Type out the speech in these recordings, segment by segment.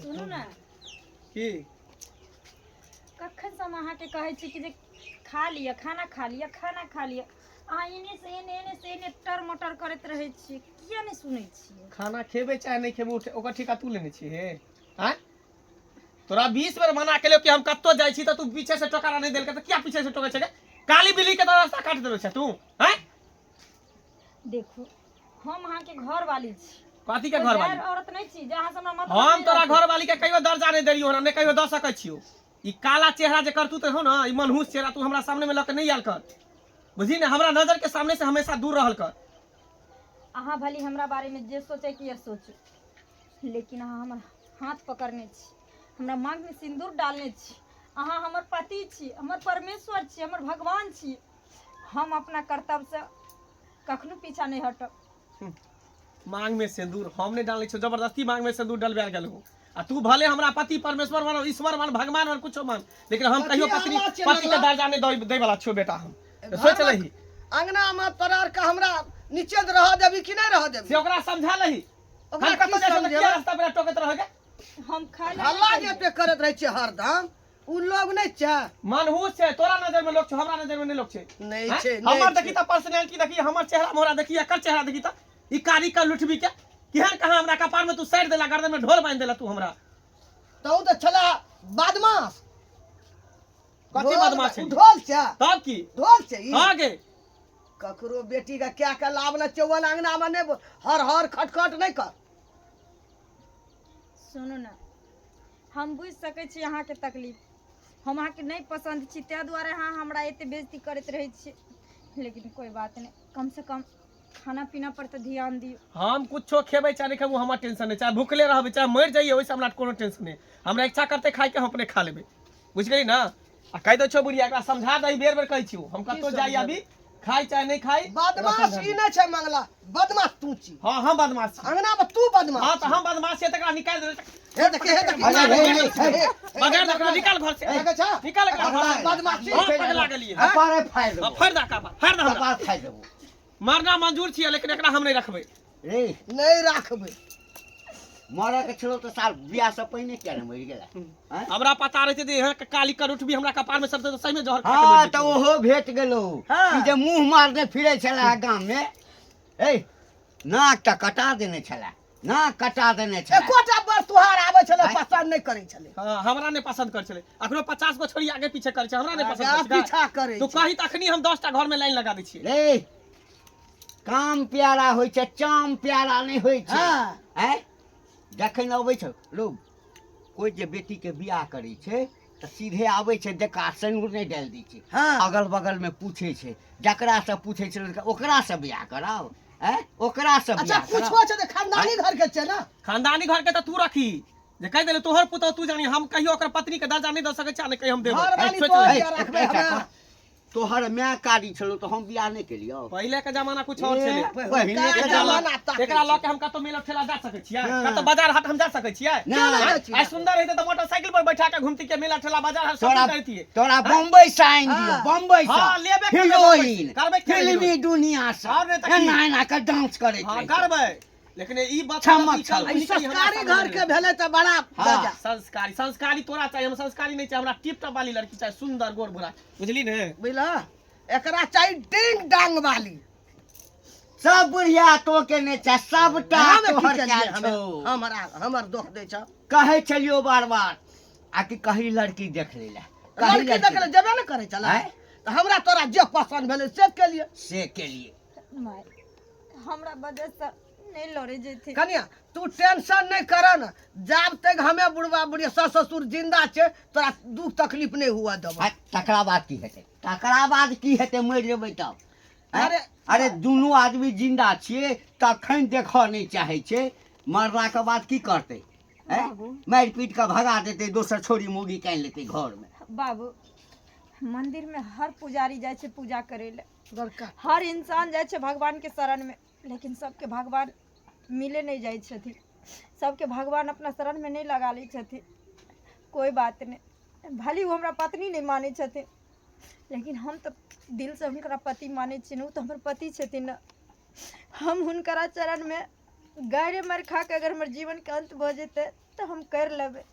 सुनू ने। की? कखन से हम अहाँके कहै छी कि जे खा लिअ खाना, खा लिअ खाना, खा लिअ। अहाँ एने से एने, एने से एने टर मटर करैत रहै छी, किया नहि सुनै छियै? खाना खेबै चाहे नहि खेबै, ओकर ठेका तू लेने छी हे? आँय, तोरा 20 बेर मना केलियौ कि हम कतौ जाइ छी तऽ तू पीछे से टोकारा नहि देलकै, तऽ किया पीछे से टोकै छै गे? काली बिल्ली के तऽ रास्ता काटि देने छै तू। आँय, देखू, हम अहाँके घर वाली छी। कथी के घर वाली? गैर औरत नहि छी जे अहाँ से हमरा मतलब हम नहि तोरा रहतै। घर वाली के कहियो दर्जा नहि देलियौ हन, नहि कहियो दऽ सकै छियौ। ई काला चेहरा जे करतू तऽ हो ने, ई मनहूस चेहरा तू हमरा सामने में लऽ के नहि आयल कर, बुझी ने? हमरा नजर के सामने से हमेशा दूर रहल कर। अहाँ भली हमरा बारे में जे सोचे कि सोचू, लेकिन अहाँ हमर हाथ पकड़ने छी, हमरा मांग में सिंदूर डालने छी। अहाँ हमर पति छी, हमर परमेश्वर छी, हमर भगवान छी। हम अपना कर्तव्य से कखनो पीछा नहीं हटब। मांग में सिंदूर हम नहीं डालै छियौ, जबरदस्ती मांग में सिंदूर डलवायल गेल हो। आ तू भले हमरा पति परमेश्वर मान, ईश्वर मान, भगवान मान, कुछो मान, लेकिन हम कहियो कथी पत्नी आवाज छै पति के लगला? दर्जा नहीं दै वाला छियौ बेटा हम। तऽ सोच लही। अंगना में तोरा आर के हमरा नीचे रह देबी कि नहीं रह देबी? से ओकरा समझा लही। ओकरा हम कतौ की जाइ छियौ तऽ समझेबै? किया रास्ता पर टोकैत रहगे? हम खाय ला हल्ला नहि जे कहियै। एते करैत रहै छै हरदम, उ लोग नहीं छै। मनहूस छै। तोरा नजर में लोग छै, हमरा नजर में नहीं लोग छै। नहीं हैं? छै, नहीं हमर छै। देखी तऽ पर्सनैलिटी देखी, हमर चेहरा मोहरा देखी, एकर चेहरा देखी तऽ ई कारी का लुटबी के केहन कहाँ हमरा कपार में तू साइड देला, गर्दन में ढोल बांधि देला तू हमरा। तऽ उ तऽ छला बदमाश। कथी बदमाश छै? उ ढोल छै। तब की? ढोल छै ई। हाँ गे। ककरो बेटी के क्या के लाभ न चौवन अंगना में नहीं हर हर खटखट नहीं कर। सुनू ने, हम बुझि सकै छी अहाँके तकलीफ। हम अहाँके नहि पसन्द छी, ताहि दुआरे अहाँ हमरा एते बेइज्जती करैत रहै छी। लेकिन कोइ बात नहि, कम से कम खाना पीना पर तऽ ध्यान दियौ। हम कुछो खेबै चाहे नहि खेबै, हमर टेंशन नहि। चाहे भूखले रहबै, चाहे मरि जाइए, ओहिसँ हमरा कोनो टेंशन नहि। हमरा इच्छा करतै खाइके, हम अपने खा लेबै, बुझि गेली ने? आ कहि दै छौ बुढ़िया, एकरा समझा दही। बेर बेर कहै छियौ, हम कतौ जाइ आबी, खाइ चाहे नहि खाइ, एकरा बदमाश समझा ई दही। नहीं छै मंगला, बदमाश तू छी। हाँ, हम बदमाश छी। अंगना में तू बदमाश। हाँ, तऽ हम बदमाश छियै, तकरा निकालि देबै। हे देखी, हे देखी। अरे, हे, हे, हे, हे। बगैर एकरा निकाल घर से। देखै छा? निकाल एकरा घर से। बदमाशी। बहुत पगला गेलियै। कपारे फाड़ि देबो। हाँ, फाड़ि दे कपार, फाड़ि दे हमरा। कपार फाड़ि देबो। मरना मंजूर छियै, लेकिन एकरा हम नहि रखबै। रे। नहीं राखबै। मरऽ के छलो तऽ साल बियाह से पहिने किया ने मरि गेला? आँय? हमरा पता रहै छै जे यहाँ के काली करूठ भी हमरा कपार में सबसे, सही में जहर खा के हाँ मरि तऽ जेतै। ओहो भेट गेलो। हाँ। ई जे मुँह मारने फिरै छला गाम में, ए नाक तऽ कटा देने छला, नाक कटा देने छला। एकोटा बर तुहार आबै छलै आँय? पसंद नहीं करै छलै। हाँ, हमरा नहि पसंद करै छलै। अखनो 50 गो छोरी आगे पीछे करै छै, हमरा नहि पसंद आगा करै छै। पीछा करै तू छै। कही तऽ अखनी हम 10 टा घर में लाइन लगा दै छियै। रे, काम प्यारा होइ छै, चाम प्यारा नहि होइ छै। हाँ। आँय, जखन अबै छै लोग, कोइ जे बेटीके बियाह करै छै तऽ सीधे आबै छै देखा सिन्दूर नहि डालि दै छै। हाँ। अगल बगल में पूछै छै, जकरासँ पूछै छै ओकरासँ बियाह कराउ, आँय, ओकरासँ अच्छा बियाह कराउ। पूछो छै तऽ खानदानी घर के छै ने। खानदानी घर के तऽ तू रखी जे कहि देले तोहर पुतोह तू जानी। हम कहियो ओकर पत्नी के दर्जा नहि दऽ सकै छी आ नहि कहियो हम देबै। घर वाली सोचि तोहर लही। किया रखबै एकटा हमे? कह, तोहर माय कारी छलो तऽ हम बियाह नहि केलियौ? पहिले के जमाना कुछ और छलै। पहिले के पहिलका जमाना जमाना ताकै एकरा लऽ छै। के हम कतौ मेला ठेला जा सकै छियै? हाँ। कतौ बाजार हाट हम जा सकै छियै? नहि। किया नहि जाइ छियै? आइ सुंदर हेतै तऽ मोटरसाइकिल पर बैठा के घुमती के मेला ठेला बाजार हाट सब तोरा कुछ करतियै। तोरा बम्बई से आनि दियौ? हाँ। बम्बई से हाँ, लेबे करबै हीरोइन बम्बई से। करबै किया नहि? फिल्मी दुनिया से और नहि तऽ की? एना एना के डांस करैत हाँ रहै छै। करबै, लेकिन ई बात छमक ई छल। कल ई संस्कारी घर के भेलै तऽ बड़ा हाँ। मजा। संस्कारी, संस्कारी तोरा चाही, हम संस्कारी नहीं चाही। हमरा टिप टॉप वाली लड़की चाही, सुंदर गोर भोरा, बुझली ने? बुझलह, एकरा चाही डिंग डांग वाली। सब बुढ़िया तो केने छै सबटा। हमे की तोहर केलियै? कयल हमे छौ। हमरा हमर दोख दै छ। कहै छलियौ बार बार आ कि कही लड़की देख लै लए, कही लड़की देख ले जेबे ने करै छलै। आँय? तऽ हमरा तोरा जे पसंद भेलै से केलियै। से केलियै। माय हमरा वजह से नहीं लड़े जेथिन। कनिया, तू टेंशन नहीं कर न, जाब तक हमें बुढ़वा बुढ़िया सास ससुर जिंदा छे तोरा दुख तकलीफ नहीं हुआ देबो। आ, तकरा बाद की हेतै? तकरा बाद की हेतै? मरि जेबै तब? आँय? अरे अरे दुनू आदमी जिंदा छियै तखन देखऽ नहि चाहै छै, मरलाके बाद की करतै? आँय? बाबू। मारि पीट कऽ भगा देतै, दोसर छोरी मौगी के आनि लेतै घरमे। बाबू, मंदिर में हर पुजारी जाइ छै पूजा करे ले, बड़का हर इंसान जाइ छै भगवान के शरण में, लेकिन सबके भगवान मिले नहीं जाइ छथिन, सबके भगवान अपना शरण में नहीं लगा लै छथिन। कोई बात नहीं, भले ओ हमरा पत्नी नहीं मानै छथिन, लेकिन हम तऽ दिल से हुनकरा पति मानै छियनि। ओ तऽ हमर पति छथिन ने। हम हुनकरा चरण में गाड़े मारि खा के अगर हमर जीवन के अंत भऽ जेतै तऽ हम करि लेबै।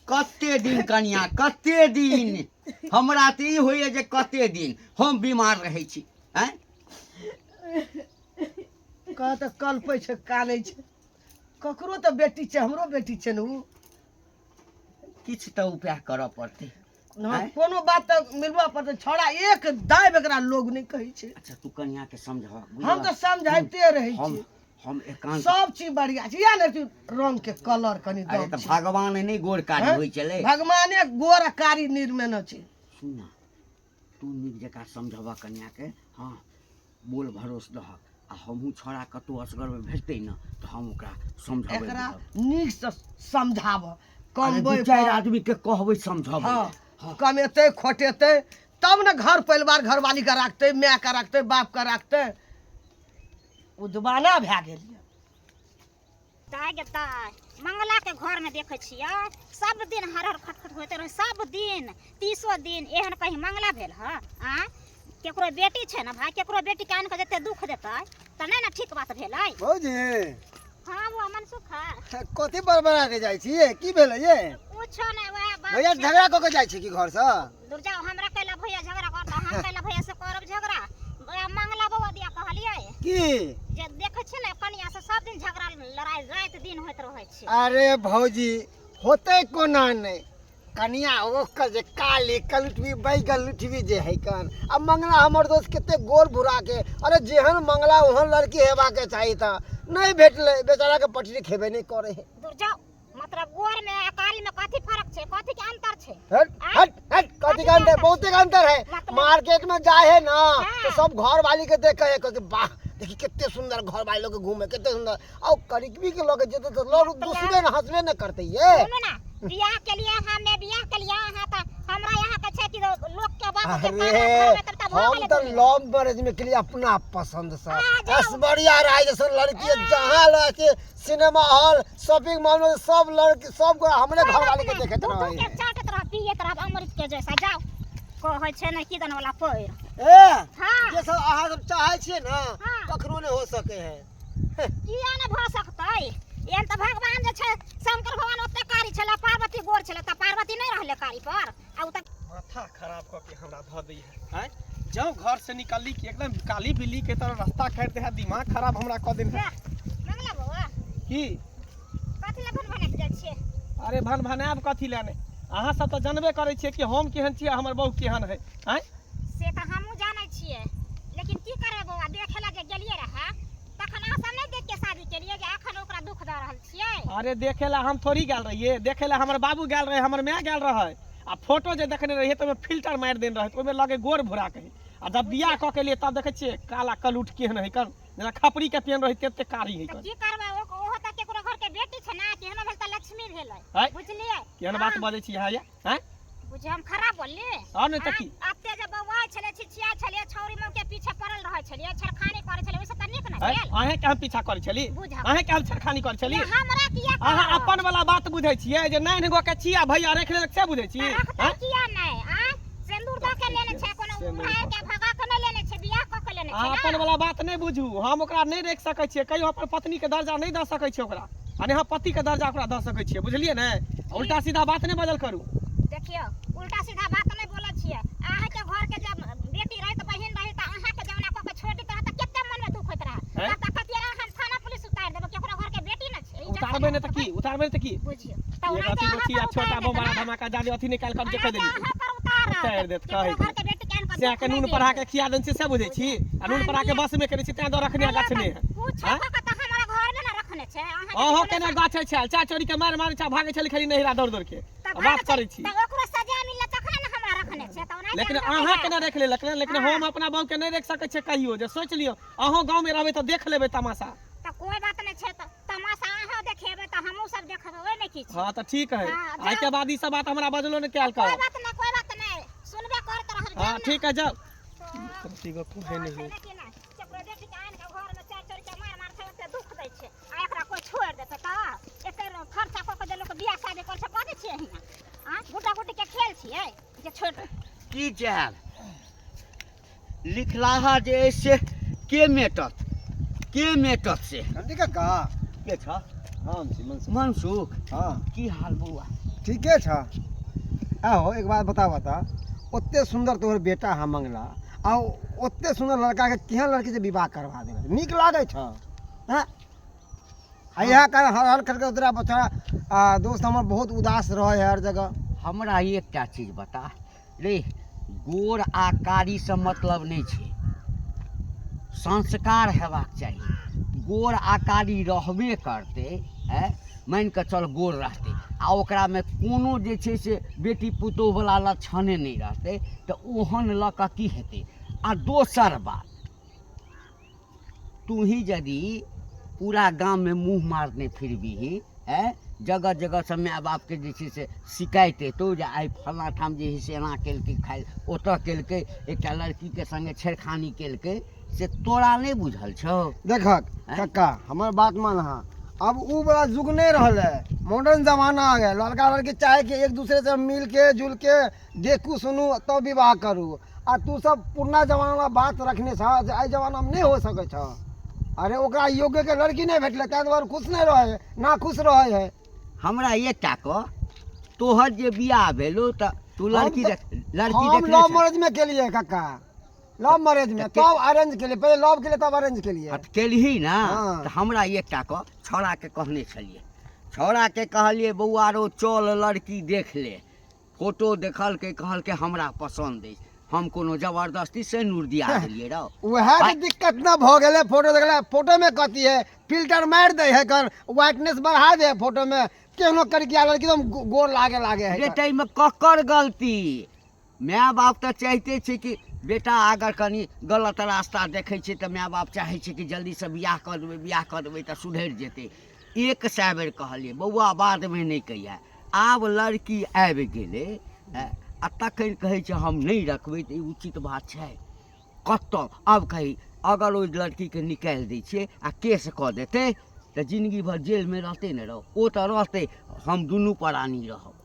कते दिन कनिया, कते दिन? हमरा तऽ ई होइए जे कते दिन हम बीमार रहै छी। आँय, कह तऽ कलपै छै, कानै छै। ककरो तऽ बेटी छै, हमरो बेटी छै ने उ। किछु तऽ उपाय करऽ पड़तै। हँ, आँय? कोनो बात तऽ मिलबऽ पड़तै। छौड़ा एक दाबि एकरा लोग नहि कहै छै। अच्छा, तू कनिया के समझह। हम तऽ समझाइते रहै हम छी। हम एकांत सब चीज बढ़िया छै, इएह ने कि रंग के कलर कनि अरे दम तऽ छै। भगवान नहि गोर कारी हँ? होइ छलै। भगवाने गोर आ कारी निर्मेने छै। सुन ना, तू नीक जकाँ समझबह कनियाके। हँ, बोल भरोस दहक आ हमहूँ छौड़ा कतहु असगरमे भेटतै ने तऽ हम ओकरा समझेबै। एकरा बुझब। नीकसँ समझाबऽ, अरे दू कमबै चारि पर। आदमीके कहबै समझबै। हँ, कमेतै खोटेतै तब ने घर परिवार घरवाली के राखतै, माय के राखतै, बाप के राखतै। ओ जमाना भए गेल यऽ। ताइ गे ताइ, मंगलाके घरमे देखै छियै सब दिन हर हर खटखट होइत रहै सब दिन, 30 दिन। एहन कहीं मंगला भेल हँ? आँय, केकरो बेटी छै ने भाय, केकरो बेटीके आनि कऽ जते दुख देतै तऽ नहि ने ठीक बात भेलै। भौजी। हँ बौआ मनसुख। कथी बड़बड़ा के जाइ छियै? की भेलै ये? कुछो नहि, वएह बात भैया छै। झगड़ा कऽ के जाइ छी की घरसँ? दूर जाओ, हमरा कैला भैया झगड़ा करता? हम कैला भैया से करब झगड़ा? वएह मंगला बौआ दिया कहलियै की जे देखै छियै ने कनिया से सब दिन झगड़ा लड़ाई राति दिन होइत रहै छै। अरे भौजी, होतै कोना नहि? कनिया ओकर जे काली कलुठबी बैगन लुठबी जे है कन, आ मंगला हमर दोस्त कते गोर भूरा के। अरे जेहन मंगला ओहन लड़की हेबा के चाही, तऽ नहि भेटलै बेचारा के, पटरी खेबे नहि करे है। दूर जाओ, मतलब गोर में आ कारी में कथी फर्क छै? कथी के अंतर छै? हट हट हट, कथी के अंतर? बहुते के अंतर है। मतलब? मार्केट में जाए है ना तो हाँ। सब घर वाली के देख के कहे, वाह देखी कितने सुंदर घर वाली लोग के घूमे, कितने सुंदर। और करीबी के लोग जेते तो लोग दूसरे न हंसबे न करते ये। सुनू ना, बियाह के लिए हमे बियाह के लिए अहाँ तऽ हमरा यहाँ के छै कि लोक के बात के अरे ताना घर में तब भऽ हम गेलै तो दुनिया। लव मैरिज में के लिए अपना पसंद से आ जाओ। ऐश्वर्या राय जैसे लड़की जहाँ लड़के सिनेमा हॉल शॉपिंग मॉल में सब लड़की सब को हमरे कोई घर बात वाले के नहि, देखत दूध रहे के चाटत रह, पियत रह अमृत के जैसा। जाओ, कहै छै ने किदन वाला पैर। ए हाँ। जे सब अहाँ सब चाहे छियै ना, हाँ। कखनो नहीं हो सके है। किया ने भऽ सकतै? एहन तऽ भगवान जे छै शंकर भगवान ओते कारी छलै, पार्वती गोर छलै, तऽ पार्वती नहि रहलै कारी पर आ ओ तऽ माथा खराब कऽ के हमरा धऽ दै है। आँय, जाउ घर से निकलली कि एकदम काली बिल्ली के तरह रास्ता काटि दे है, दिमाग खराब हमरा कऽ देने है। मंगला बौआ। की? कथी लए भन भनाइत जाइ छियै? अरे भन भनायब कथी लए? नहि, अहाँ सब तऽ जानबे करै छियै कि हम केहन छियै आ हमर बहू केहन है। आँय, से तऽ हमहूँ जानै छियै, लेकिन की करबै बौआ, देखै लए जे गेलियै रहए तखन अहाँ सब नहि देख के शादी केलियै जे एखन ओकरा दुख दऽ रहल छियै? अरे देखे ला हम थोड़ी गेल रहियै, देखे ला हमर बाबू गेल रहे, हमर माय गेल रहै। आ फोटो जे देखने रहियै तऽ ओहिमे फिल्टर मारि देने रहै, तऽ ओहिमे लगे गोर भोरा के। आ जब बियाह कऽ के लिए तब देखै छियै काला कलूट केहन है कन, जेना खपरी के पेन रहै तेते कारी है तऽ कन। की करबै, ओहो तऽ केकरो घर के बेटी छै ने, केहनो भेल तऽ लक्ष्मी भेलै। आँय? बुझलियै? केहन बात बजै छी अहाँ ये? आँय? बुझे हम खराब बोलली? आओर नहि तऽ की? अते जे बौआ छलै, छिछिया छलै, छौरी मुँह के पीछे पड़ल रहै छलियै, छेड़खानी करै छलियै, ओहिसँ तऽ नीक ने आँय? भेल। अहें के हम पीछा करै छली? बुझब। अहें के हम छेड़खानी करै छली? ने हमरा किया अहाँ करब? अपन वाला बात बुझै छियै जे नाइन गो के छी आ भैया राखि लेलक से बुझै छी? तऽ रखतै आँय? किया नहि? आँय, सिन्दूर दऽ के लेने छै, कोनो सिन्दूर उड़ाय के भगा के नहि लेने छै, बियाह कऽ के लेने अहाँ छै अपन ने। वाला बात नहि बुझू। हम ओकरा नहि राखि सकै छियै कहियो, अपन पत्नी के दर्जा नहि दऽ सकै छियै ओकरा, आ नहि हम पति के दर्जा ओकरा दऽ सकै छियै, बुझलियै ने? उल्टा सीधा बात नहि बजल करू। देखियौ, उल्टा सीधा बात नहि बोलै छियै। अहाँके घरके जब बेटी रहै तऽ बहिन रहै तऽ अहाँके जमाना कऽ के छोड़ि दैत रहै तऽ कते मनमे दुख होइत रहै। हैं? तब तऽ कहतियै रहै हम थाना पुलिस उतारि देबै, केकरो घरके बेटी ने छै, इज्जत उतारबै नहि तऽ की? उतारबै नहि तऽ की? बुझियौ तऽ एक ओनाहिते अथी अहाँ छी आ पर छोटा उतारि बम देत बड़ा ने। धमाका जादे अथी निकालि कऽ जे कहि ओनाहिते देली अहाँ पर उतारत, उतारि देत, केकरो कहै घरके बेटी के आनि कऽ सएह दुख के नहि नून देत। पढ़ा के खिया देने छी से बुझै छी, आ नून पढ़ा के बस में करै छी तें दऽ रखने गाछ नहि है। कुछो आँय? कऽ के तऽ हमरा घरमे ने रखने छै अहाँ। अहों के ने गाछ छै, चाय चोरी के मारि मारि छै, भागै छली खाली नहिरा दौड़ दौड़ के तऽ आ बात करै छी। तऽ ओकरो सजा मिलले तखने ने हमरा रखने छै, तऽ ओनाहिते लेकिन अहाँके अहाँ हैत। केना राखि लेलक ने? लेकिन हाँ। हम अपना बहू के नहि राखि सकै छियै कहियो, जे सोचि लियौ अहूँ गाँवमे रहबै तऽ देख लेबै तमाशा। तऽ कोइ बात नहि छै, तऽ तमाशा अहाँ देखेबै तऽ हमहूँ सब देखबै, ओहिमे की छै? हाँ तऽ ठीक है। हाँ, आइ के बाद ई सब बात हमरा बजलो नहि कयल कोइ कर। बात नहि, कोइ बात नहि, सुनबे करैत रहब। हाँ, जाउ ने। ठीक है, जाउ। तऽ कथी गप है नहि छै कि नहि, केकरो बेटी के आनि कऽ घरमे चारि चारि के मार मार छै, ओते दुख दै छै आ एकरा कोइ छोड़ि देतै तऽ एते खर्चा कऽ कऽ जे लोक बियाह शादी करै छै, बजै छियै हियाँ आँ गुटा गुटी के खेल छियै जे छोड़ि की जायब, लिखलाहा जे अइ से के मेटत, के मेटत से? घंटी काका। के छ? हम छी मनसुख। मनसुख? हाँ। की हाल बौआ? ठीके छ। आहो एक बात बता बता, ओते सुंदर तोहर बेटा हा मंगला, आ ओते सुंदर लड़का के केहन लड़की से विवाह करवा देलक, नीक लागै छ? हैं? आ इएह कारण हर हर करके तोरा बच्चा आ दोस्त हमर बहुत उदास रहे है हर जगह। हमरा एकटा चीज बता रे, गोर आ कारी से मतलब नहि छै, संस्कार हेबाक चाही। गोर आ कारी रहबे करतै, आँय मानि कऽ चल गोर रहतै आ ओकरामे कोनो जे छै से बेटी पुतोहुवला लक्षणे नहि रहतै तऽ ओहन लऽ कऽ की हेतै। आ दोसर बात, तूही यदि पूरा गाममे मुँह मारने फिरबिही, आँय जगह जगहसँ माय बापके जे छै से शिकायत एतौ जे आइ फल्लाँ ठाम जे हइ से एना केलकै, खाइ ओतऽ केलकै, एकटा लड़कीके सङ्गे छेड़खानी केलकै, से तोरा नहि बुझल छौ? देखक कक्का, हमर बात मान अहाँ, अब उ वाला युग नहीं रहल है, मॉडर्न जमाना आ गया। लड़का लड़की चाहे कि एक दूसरे से मिल के जुल के देखू सुनू तब विवाह करू, आ तू सब पुरना जमाना वाला बात रखने छह जे एहि जमाना में नहीं हो सकै छह। अरे ओकरा योग्य के लड़की नहीं भेटलै, ताहि दुआरे खुश नहीं रहे है, ना खुश रहे है। हमरा एकटा कह, तोहर जे बियाह भेलो तऽ तू लड़की हम देख, लड़की हम देखने लव छह? मैरिज में केलिए कक्का, लव मैरिज में, तब अरेंज केलिए, पहले लव केलिए तब अरेंज केलिए। हाँ, तऽ केलही ना? हाँ। तऽ हमरा एकटा कह, छौड़ाके कहने छलियै, छौड़ाके कहलियै बौआ रो चल लड़की देख ले, फोटो देखलकै, कहलकै हमरा पसन्द अछि, हम कोनो जबरदस्ती से नूर दिया देलियै रौ। वएह के दिक्कत न भऽ गेलै। फोटो देखले, फोटो में कथी है, फिल्टर मारि दै है, कर व्हाइटनेस बढ़ा दे है फोटो में, केहनो करिया लड़की एकदम गोर लागे लागे है। रे ताहिमे ककर गलती? माय बाप तऽ चाहिते छै कि बेटा अगर कनि गलत रास्ता देखै छै तऽ माय बाप चाहै छै कि जल्दीसँ बियाह कऽ देबै, बियाह कऽ देबै तऽ सुधरि जेतै। 100 बेर कहलियै बौआ बादमे नहि कहिया, आब लड़की आबि गेलै आ तखन कहै छै हम नहि रखबै, तऽ ई उचित बात छै? कतऽ आब कही अगर ओहि लड़कीके निकालि दै छियै आ केस कऽ देतै तऽ जिनगी भरि जेलमे रहतै ने रौ, ओ तऽ रहतै, हम दुनू प्राणी रहब।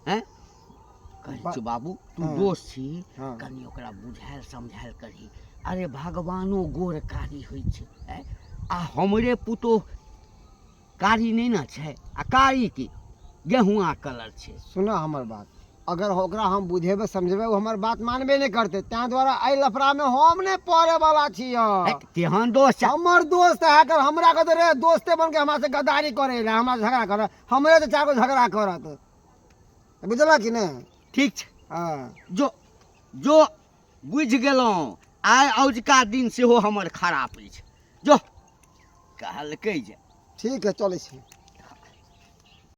हैं कहै छियौ बाबू, तू दोस्त छी, कनि ओकरा बुझायल समझायल करही। अरे भगवानो गोर कारी होइ छै, आँय आ हमरे पुतोह कारी नहि ने छै, आ कारी की गेहुआ कलर छै। सुनऽ हमर बात, अगर ओकरा हम बुझेबै समझेबै ओ हमर बात मानबे नहि करतै, ताहि दुआरे एहि लफड़ामे हम नहि पड़े वाला छियै। केहन दोस्त छै हमर दोस्त है, अगर हमरा कहतै रे दोस्ते बनके हमरा से गद्दारी करे ला, हमरा से झगड़ा करे, हमरे से चारि गो झगड़ा करत, बुझलऽ कि नहि? ठीक छै। हँ। जो जो बुझि गेलहुँ, आइ औजका दिन सेहो हमर खराब अछि। जो कहलकै जे ठीक है, चलै छी।